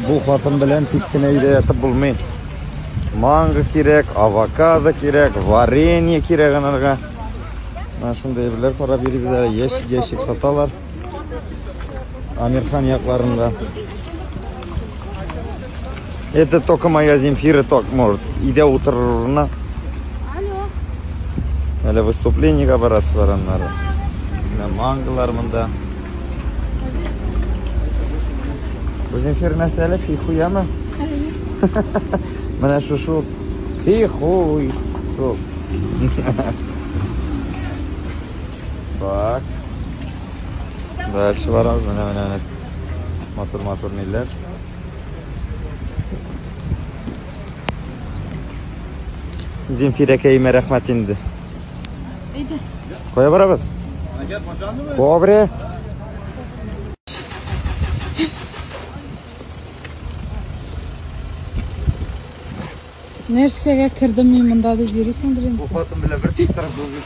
Бу хатын белән тик кенә өйдә ятып булмый. Манго кирәк, авокадо кирәк, варенье кирәк анарга. Менә шундый әйберләр карап йөрибез әле. Ящик-ящик саталар. Амирхан якларында. Это только моя Земфира так может. Өйдә утырыр урынына. Әле выступлениегә барасы бар аннары. Менә манголар монда. Бу Земфира нәрсә әле? Фихуямы? Менә шушы фихуй. Шул. Так. Дальше барабыз. Менә менә менә. Матур-матур ниләр. Земфирәкәемә рәхмәт инде. Әйдә. Кая барабыз? Кобре. Нәрсәгә кердем мин монда дип йөрисеңдер инде. Бу хатын белән бер тик торып булмый.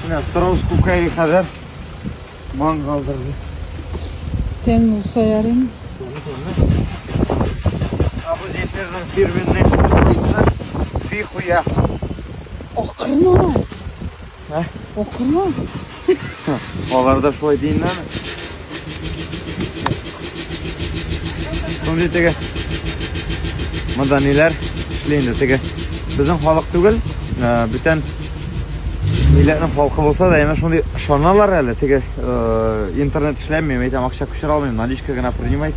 Менә страус күкәе кадәр манго алдырды. Тәмле булса ярый инде. Ә бу Зефирның фирменный кукурузасы фихуя. Акырма. Ә? Акырма. Алар да шулай димме? Шундый теге монда ниләр эшли инде теге безнең халык түгел, бүтән милләтнең халкы булса да, әмма шундый ышаналар әле теге интернет эшләми, мин әйтәм, акча күчерә алмыйм, наличка гына принимать.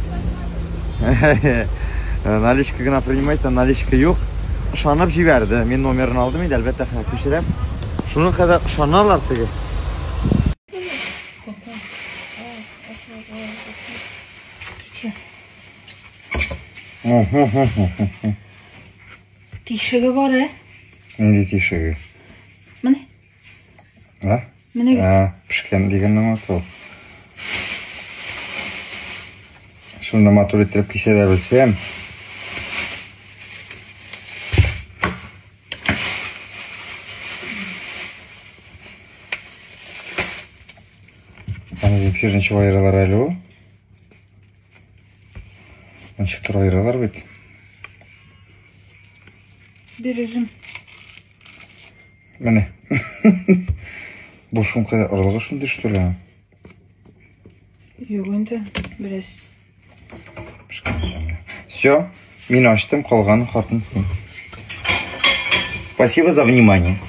Наличка гына принимать, наличка юк. Ышанып җибәрде. Мин номерын алдым инде, әлбәттә, күчерәм. Шуның кадәр ышаналар теге. Тишеге бар, ә? Нинди тишеге? Менә. Ә? Менә. Ә, пешкән дигәнне аңлата ул. Шуны матур иттереп кисә дә белсәм. Аны зефир ничек аералар әле ул? Ничектер аералар бит. Бир үзем. Менә. Бу шуңка орлыгы шундый, что ли? Юк инде, бераз. Все, мин ачтым, калганын хатын син. Спасибо за внимание.